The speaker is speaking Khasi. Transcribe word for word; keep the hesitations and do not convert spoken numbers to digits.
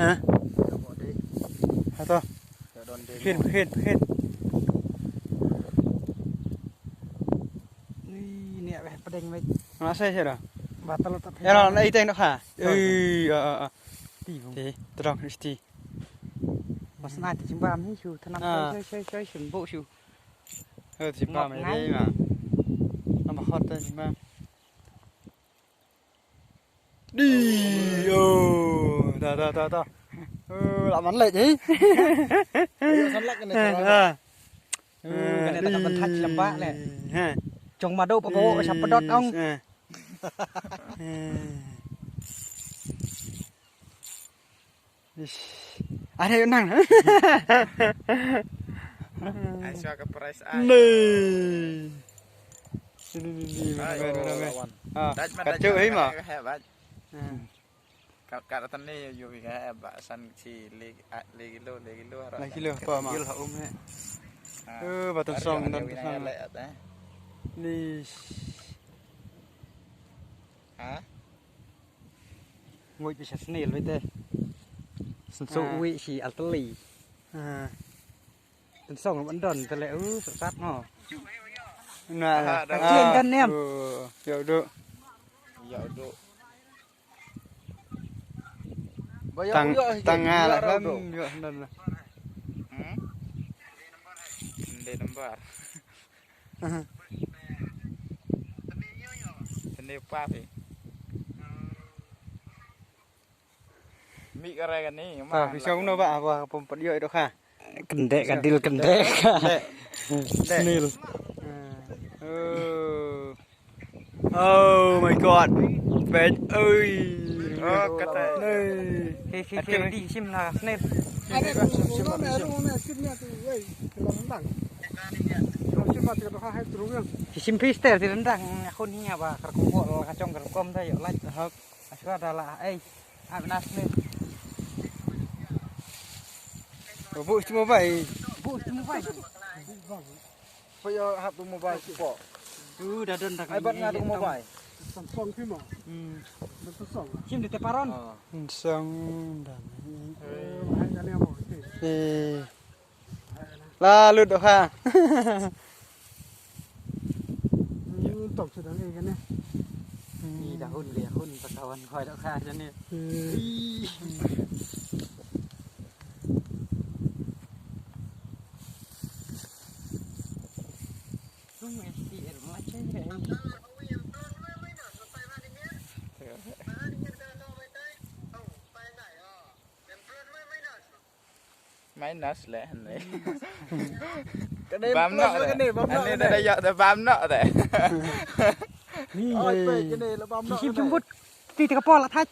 Ha? Hato? Phin, phin, phin. Ui, ne weh pdeng weh. Nga sai sai da. Batal ta. Ya, na iteng da ha. Ui, ah, ah, ah. Ti. Ti, terang mesti. Mas na ti jimba mi shu, tanam soi soi soi soi bo shu. Ơ, ti ba mai dei ma. Namba hot ta ti ba. Di, oh, da da da da. Ơ, la man leh ji. Ayo san lak ne. Ha. Ơ, kane ta kan thach lamba le. Ha. Jong mado pa bo sa pedot ong. Ish. Ada yang nang. Ai swa ka price ai. Ni. Ni ni ni. Mana mana mana. Ah, kacau hai ma. Ka ka tan ni yu ka ba san si le kilo le kilo. Le kilo pa ma. Kilo ha um he. Eh, batun song dan tu sang. Ni. Ha? Ngoi pi sa snail wei te. Sen so wi si alteli. Ten song ban don te le u sat sat no. Na. Jing kan niam. Yo do. Yo do. Tang tang nga la kan yo nan. Hmm? Ndai nambar. Tende pa phi. Mi ka re ka ni ma. Phi song no ba ba pom pat yo do kha. Kendek ka dil kendek. Snail. Oh. Oh my god. Pet oi. Oh kata. Nei. Ki ki ki di sim la snail. Ki sim pister ti rendang. Aku ni apa kerkong kacong kerkong dah yuk laj. Hap. Aswa dah lah ai. Ab nas ni. Bu simo bai. Bu simo bai. Pa yo hap tu mobile support. Tu dah don dah. Ai bat nga tu mobile. Samsung simo. Hmm. Samsung. Sim di teparon. Samsung dah. Eh, hai kali apa? Eh. La lut doh ha. Tong sedang eh kane. Ni dahun le hun pakawan koi doh ha jani. Minus le han le. Bam no le. Ani da ya da bam no de. Ni oi pe kene le bam no. Sim sim but. Ti ti ka pol athaj.